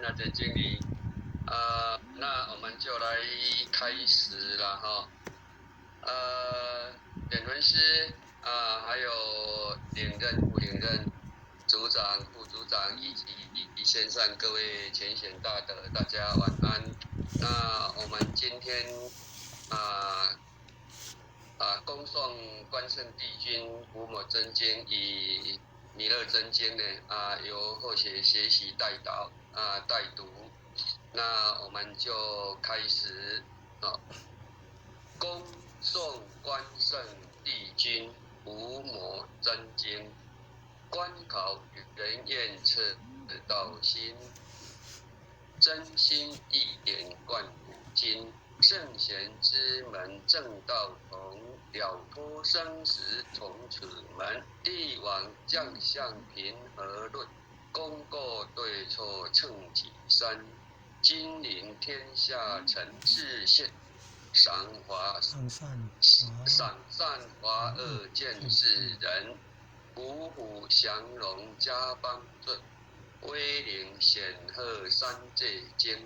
啊，簡經理。啊，那我們就來開始了哈。點輪師啊，還有領任、副領任、組長、副組長以及線上各位淺顯大德，大家晚安。那我們今天恭誦關聖帝君伏魔真經與彌勒真經呢，由後學學習代導帶讀。那我們就開始啊，恭誦關聖帝君伏魔真經，觀考人願徹道心，真心一點貫古今，聖賢之門正道同，了脫生死從此門。帝王將相平和論，功過對錯稱己身。金陵天下誠自現，賞華賞善罰惡見世人，五虎降龍加邦尊，威靈顯赫三界驚。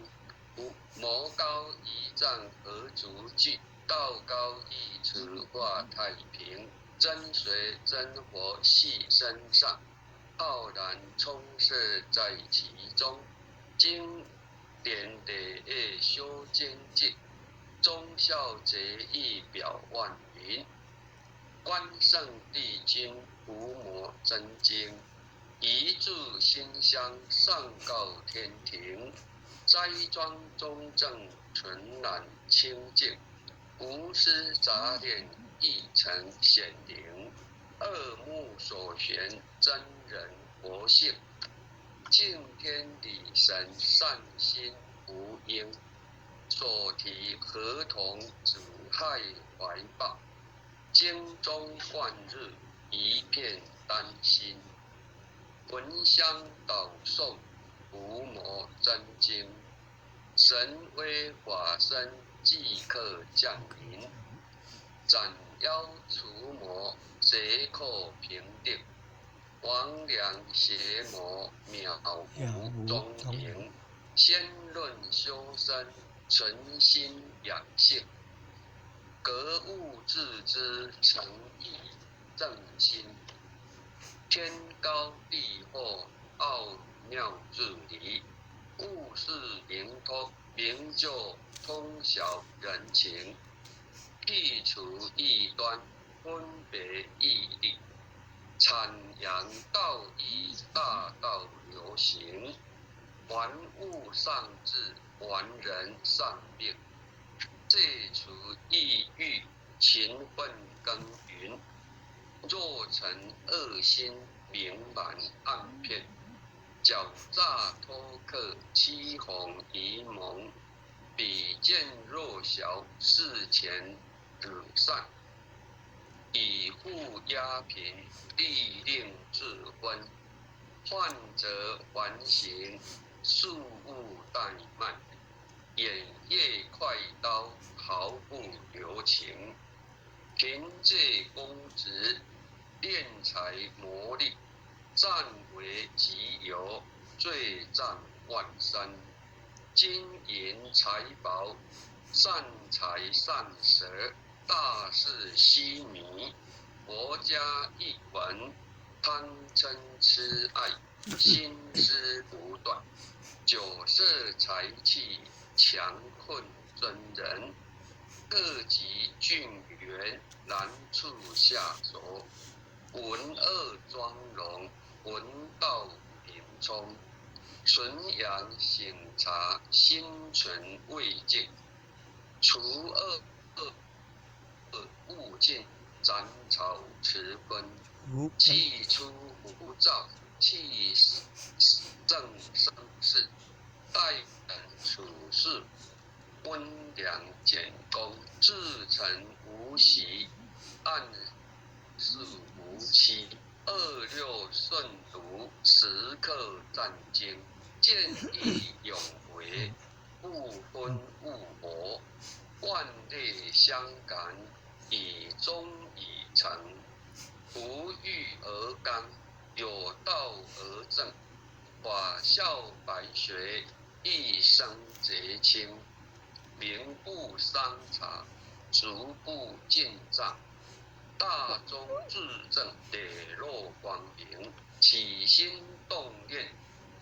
魔高一丈何足懼，道高一尺話太平。真水真火系身上，浩然充塞在其中。經典第一修精進，忠孝節義表萬民。關聖帝君伏魔真經，一炷心香上告天庭。齋裝中正純然清淨，無私雜念亦成顯靈。二目所懸真人佛性，敬天禮神善心無應。所提合同子亥懷抱，精忠貫日一片丹心。聞香禱誦伏魔真經，神威法身即刻降臨，斬妖除魔賊寇平定，魍魎邪魔渺無蹤影。先論修身，存心養性，格物致知，誠意正心。天高地厚，奧妙至理，物事靈通，明就通曉人情，剔除異端，分別義理，闡揚道義，大道流行，還物喪志，還人喪命，戒除異欲，勤奮耕耘。若成惡心，明瞞暗騙，狡詐偷克，欺哄愚蒙，鄙賤弱小，視錢如善，以富壓貧，利令智昏，患則還行，庶務怠慢，眼業快刀，毫不留情，憑借公職，斂財謀利，佔為己有，罪障萬生。金銀財寶，善財善捨，大事須彌，佛家一聞，貪嗔痴愛，心思不斷，酒色財氣，強困尊人，各級郡員難處下手。聞惡妝容，聞道明聰，純陽省察，心存未淨，除惡務盡，斬草除根，氣出浮躁，氣正生事，待人處事，溫良儉恭，至誠無習，暗示無欺，二六順讀，時刻戰兢，見義勇為，不分物我，萬類相感，以忠以誠，不欲而剛，有道而正，法孝百隨，一生结清，名不伤茶，足不进藏，大宗智证磊落光明，起心动念，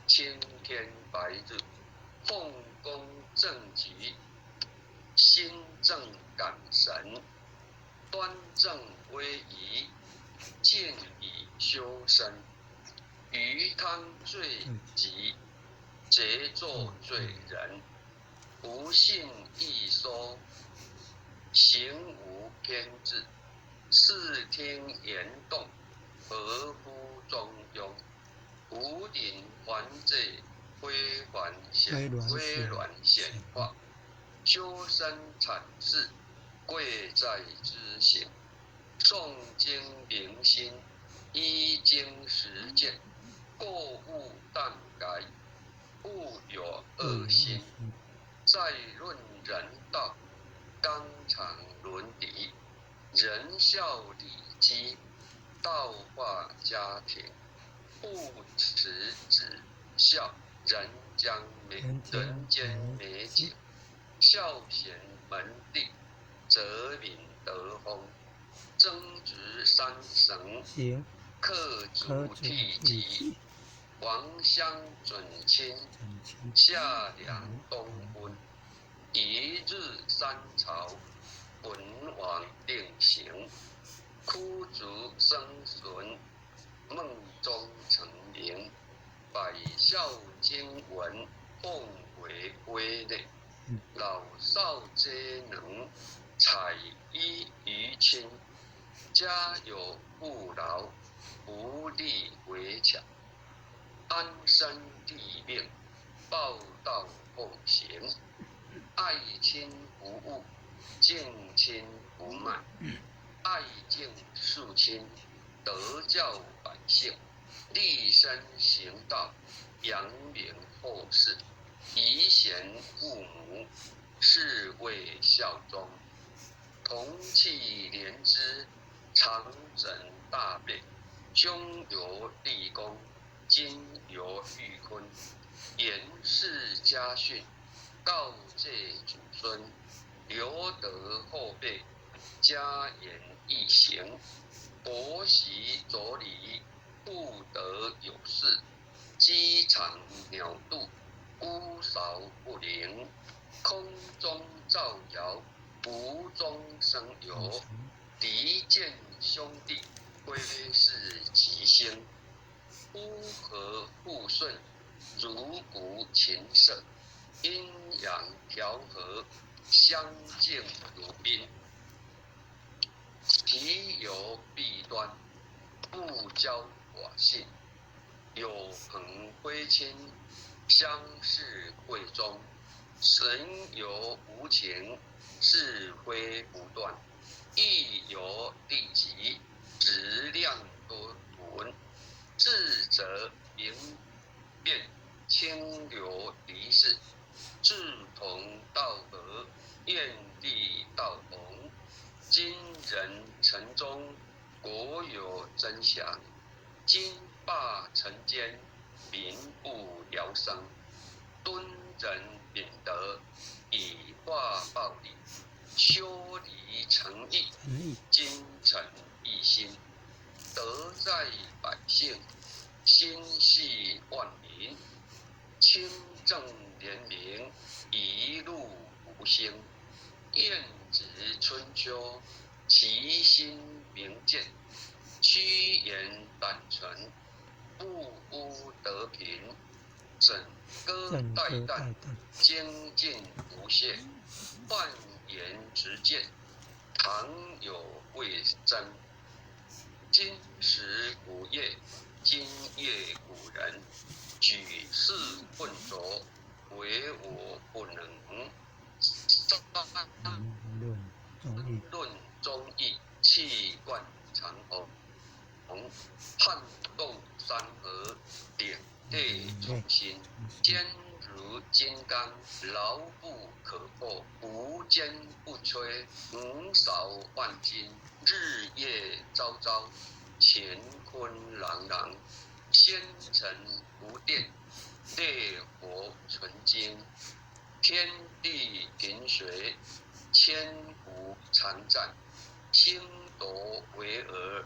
青天白日，奉公正直，心正感神，端正威仪，静以修身，鱼汤罪己，皆作罪人，不信一说，行无偏执，视听言动，合乎中庸，武林还界，非凡显非鸾显化，修身阐释，贵在知行，诵经明心，依经实践，过误但改，勿有恶心。再论人道，纲常伦理，仁孝礼基，道化家庭，护持子孝，人间美景，孝贤门第，泽民得风，增值三省，克主替己，王乡准亲，夏凉冬温，一日三朝，本王定行，枯竹生笋，梦中成名，百孝经文，奉为圭臬，老少皆能采衣娱亲，家有父老，无力为强，安身立命，报道奉行，爱亲不误，敬亲不慢，爱敬庶亲，德教百姓，立身行道，扬名后世，遗贤父母，是谓孝忠。同气连枝，长枕大背，兄友弟恭，金犹玉坤，严氏家训，告诫祖孙，留德后辈，嘉言懿行，博习佐礼，不得有失，鸡肠鸟肚，姑嫂不宁，空中造谣，无中生有，离间兄弟，归是吉星，乌合互顺，如骨琴瑟，阴阳调和，相敬如宾。其有弊端，不交寡信，有朋非亲，相视贵中，神有无情，是非不断，亦有利己，质量多闻，智者明辨，清流离世，志同道合，愿地道同。今人城中，国有真祥；今霸尘间，民不聊生。敦仁秉德，以化暴力，修礼成义，精诚一心，德在百姓，心系万民，清正廉明，一路无星。晏子春秋，其心明鉴，屈言胆诚，不污德平，枕戈待旦，精进不懈，犯言直谏，常有未增。今时古业，今业古人，举世混浊，唯我不能。论忠义，气贯长虹，撼动山河，鼎立从心，坚如金刚，牢不可破，无坚不摧，横扫万金，日月昭昭，乾坤朗朗，纤尘不电，烈火纯金。经，天地平水，千古常在，星斗巍峨，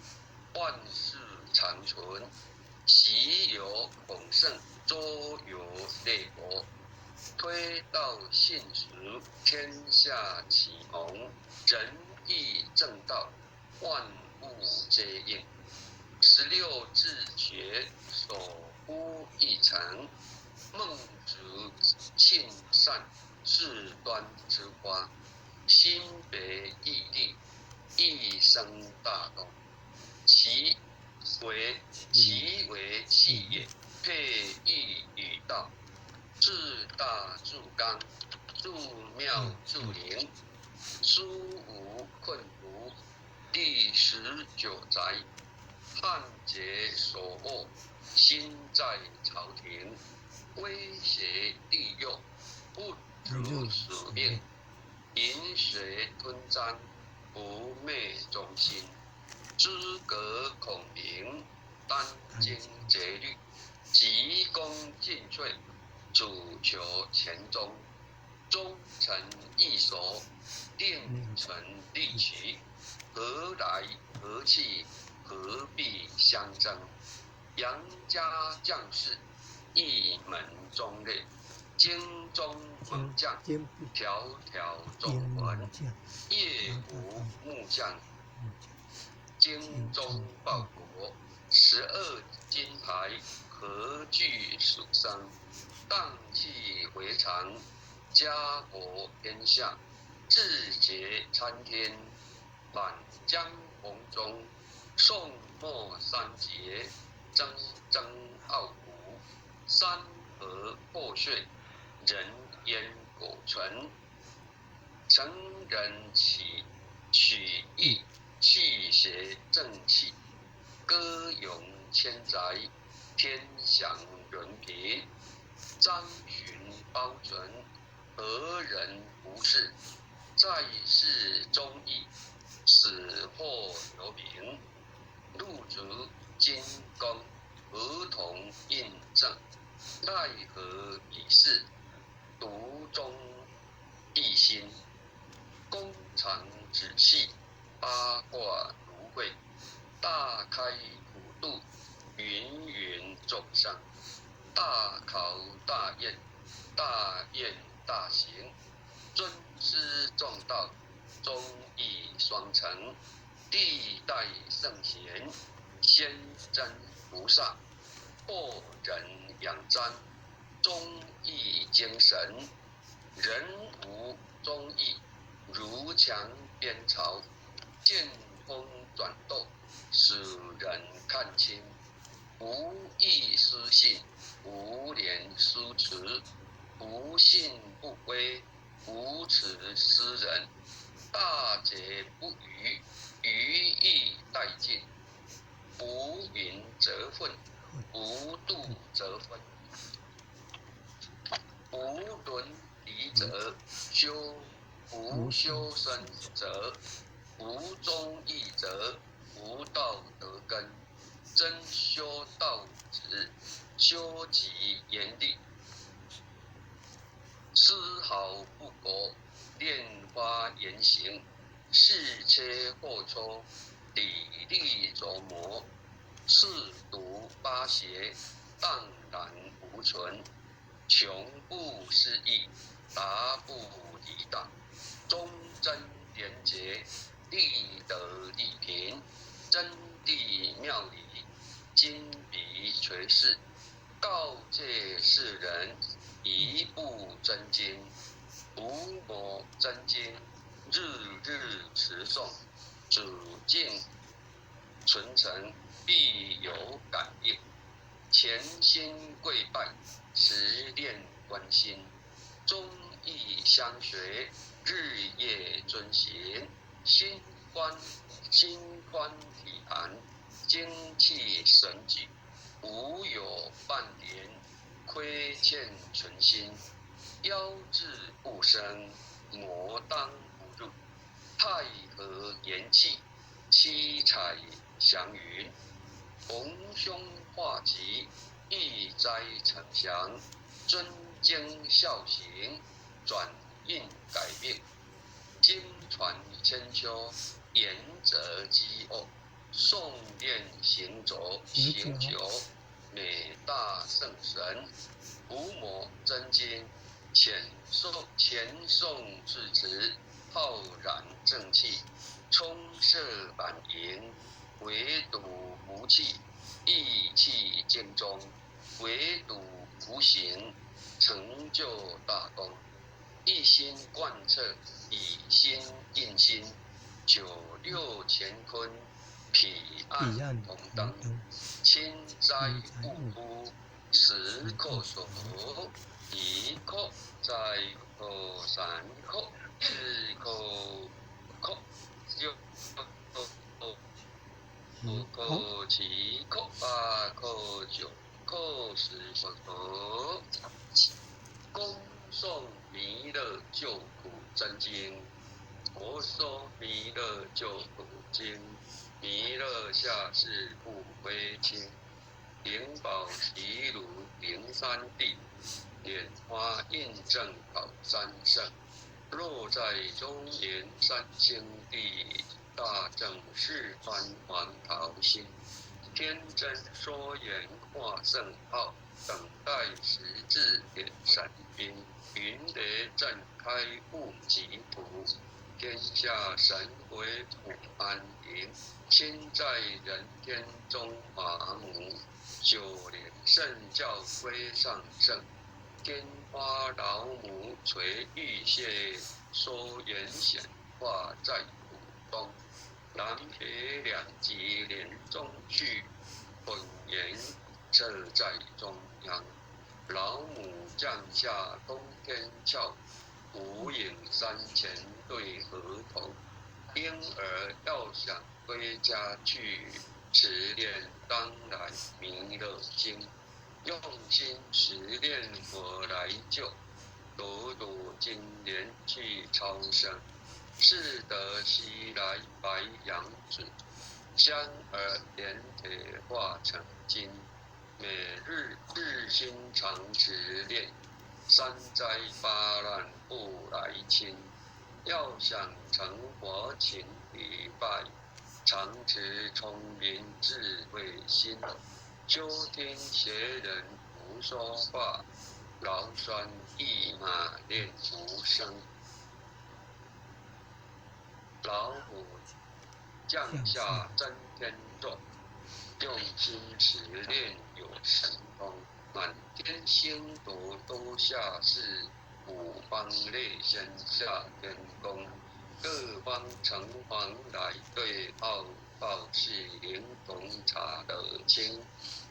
万世长存。昔有孔圣，周游列国，推道信实，天下启蒙，仁义正道，万物皆应。16字诀，守孤一成。孟子性善，事端之花，心别义利，一生大道。其为器也，配义与道，至大至刚，至妙至灵，殊无困苦。第19宅，汉节所握，心在朝廷，威胁利诱，不辱使命，饮水吞毡，不昧忠心。诸葛孔明，殚精竭虑，急功近瘁，主求全忠，忠诚义守，定成立奇，何来何去？何必相争？杨家将士，一门忠烈，精忠猛将，条条忠魂，夜无木匠。精忠报国，12金牌何惧死生？荡气回肠，家国天下，志节参天，满江红中，宋末三杰，铮铮傲骨，山河破碎，人烟苟存。成人取取义。气邪正气，歌咏千载，天祥人平。张巡包存，何人不识？在世忠义，死后留名。入主金刚，合同印证，奈何以是？独忠一心，弓长仔细。八卦如会，大开普度，芸芸众生，大考大验，大愿大行，尊师重道，忠义双成，历代圣贤，仙真菩萨，破人仰瞻，忠义精神，人无忠义，如墙边草。见风转斗，使人看清；无义失信，无廉失耻，无信不归，无耻失人。大节不渝，余义殆尽。无名则愤，无度则分。无伦理者修，无修身者。无忠义者，无道德根；真修道子，修己严厉，丝毫不苟，炼发言行，事切货粗，砥砺琢磨，四毒八邪，荡然无存，穷不失义，达不离党，忠贞廉洁。立德立品，真谛妙理，金笔垂示，告诫世人：一部真经，读磨真经，日日持诵，主静存诚，必有感应。潜心跪拜，持念观心，忠义相随，日夜遵行。心宽心宽体安，精气神举，无有半点亏欠存心。妖志不生，魔当不入。太和元气，七彩祥云，逢凶化吉，一灾成祥。尊精孝行，转运改命，经传千秋，言则积恶，诵念行咒行久，美大圣神，伏魔真经，遣送前送至此，浩然正气，充塞满盈，唯独无气，意气经中，唯独无形，成就大功。一心贯彻，以心印心，九六乾坤，彼岸同灯，清斋勿孤，十叩首，一叩，再叩，三叩，四叩，叩，六叩，五叩，七叩，八叩，九叩，十叩，恭诵弥勒救苦真经，佛说弥勒救苦经，弥勒下世不归亲，灵宝毗卢灵山地，莲花印证考三圣，若在中原三清地，大正四川黄桃心，天真说言化圣号，等待时至点神兵，云雷震开悟极土，天下神鬼普安宁。亲在人天中华母，九莲圣教归上圣，天花老母垂玉蟹，说言显化在苦中，南北两极连中去，本源设在中央，老母降下通天窍，无影山前对河童。婴儿要想归家去，持念当来弥勒经，用心持念佛来救，朵朵金莲去超生，是得西来白羊子，香儿连铁化成金。每日日心常持念，三灾八难不来侵。要想成佛，请礼拜，常持聪明智慧心，修听邪人胡说话，劳酸一马念无声。老虎降下真天座，用心持念有神通，满天星斗都下世，五方列仙下天宫，各方城隍来对号，报喜灵童查得清。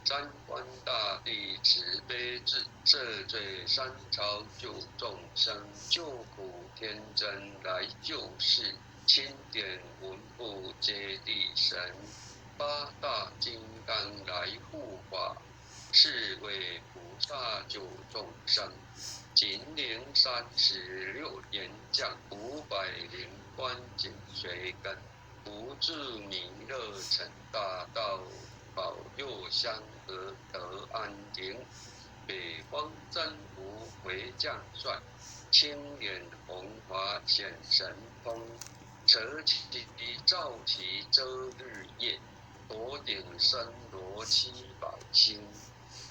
三官大帝慈悲智，赦罪三朝救众生，救苦天真来救世，钦点文部揭谛神。八大金刚来护法，四位菩萨救众生。金陵36岩将，500灵官紧随跟。福至弥勒成大道，保佑香和得安宁。北方真武回将帅，青莲红华显神通。扯旗造旗遮日夜。头顶森罗七宝星，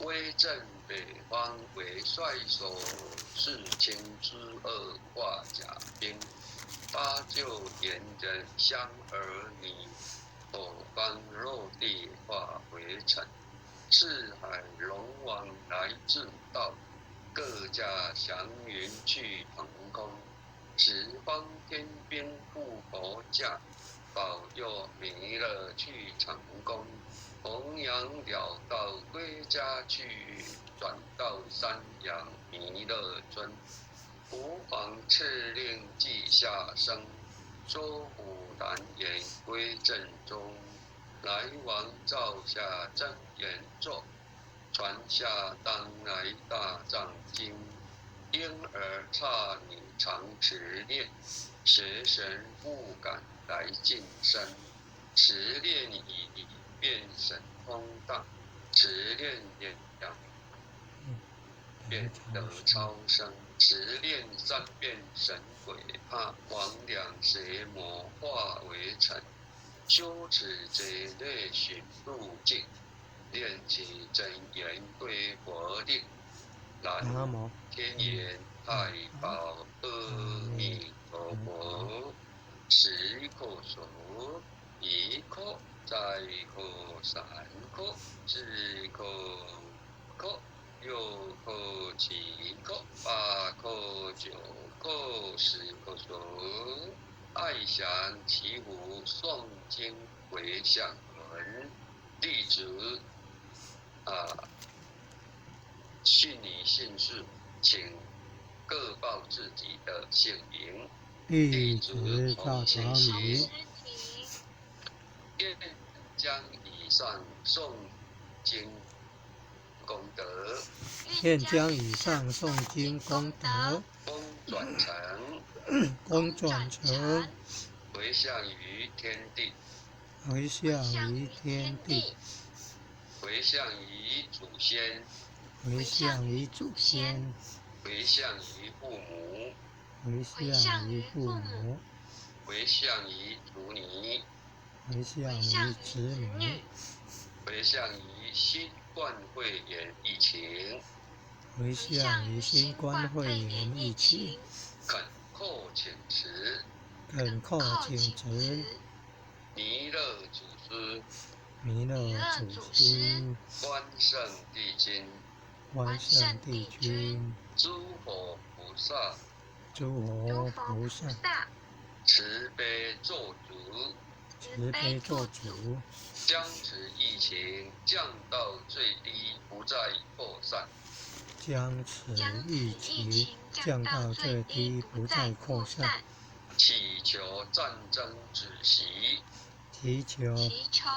威震北方为帅首，四清之恶化甲兵，八救岩人相儿女，火方落地化为尘，四海龙王来自道，各驾祥云去腾空，十方天兵护佛驾。保佑弥勒去成功，弘扬了道归家去，转到山阳弥勒尊。吾皇敕令记下生，说虎难言归正宗。来王造下真言咒，传下当来大藏经。婴儿刹女常持念，邪神不敢来近身，持念已变神通大，持念念养。便得超生。十念三遍神鬼怕，魍魉邪魔化为尘。修此者内寻路径，念其真言归佛定。南无天眼太保阿弥陀佛，十叩首，一叩，再叩三叩，四叩五叩，六叩七叩，八叩九叩，十叩首。爱祥祈福诵经回向文，弟子啊，姓名姓氏，请各报自己的姓名。弟子赵长宇。愿将以上诵经功德，愿将以上诵经功德，功转成，功转成，回向于天地，回向于天地，回向于祖先，回向于祖先，回向于父母，回向于父母，回向于子女，回向于子女，回向于新冠肺炎疫情，回向于新冠肺炎疫情，恳叩请持，恳叩请持，弥勒祖师，弥勒祖师，关圣帝君，关圣帝君，诸佛菩萨，诸佛菩萨，慈悲做主，慈悲做主，将此疫情降到最低，不再扩散。将此疫情降到最低，不再扩散。祈求战争止息，祈求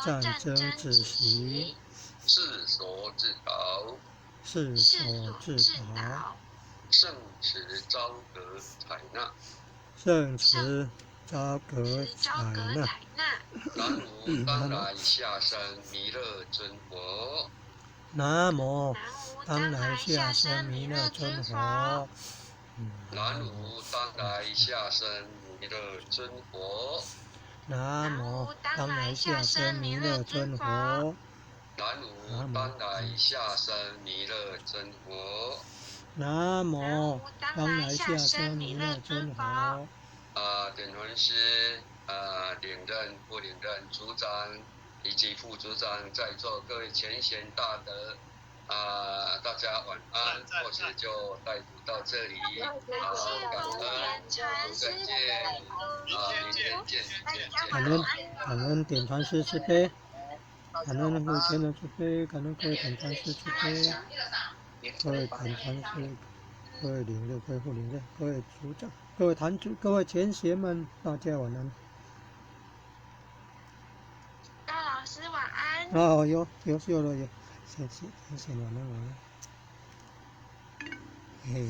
战争止息。世俗之道，世俗之道。圣慈昭格采纳，圣慈昭格采纳。南无当来下生弥勒尊佛。南无当来下生弥勒尊佛。南无当来下生弥勒尊佛。南无当来下生弥勒尊佛。南无当来下生弥勒尊佛。南无当来下生弥勒尊佛。啊，点传师，啊，领任、副领任、组长以及副组长，在座各位前贤大德，啊，大家晚安。或许就带读到这里，好，感恩，再见，啊，明天见，感恩感恩点传师慈悲，感恩护前人慈悲，感恩各位点传师慈悲，各位点传师，各位领任、各位副领任、各位组长、各位坛主、各位前贤们，大家晚安。大老师晚安。哦，有有有了有，谢谢谢谢晚安晚安。嘿。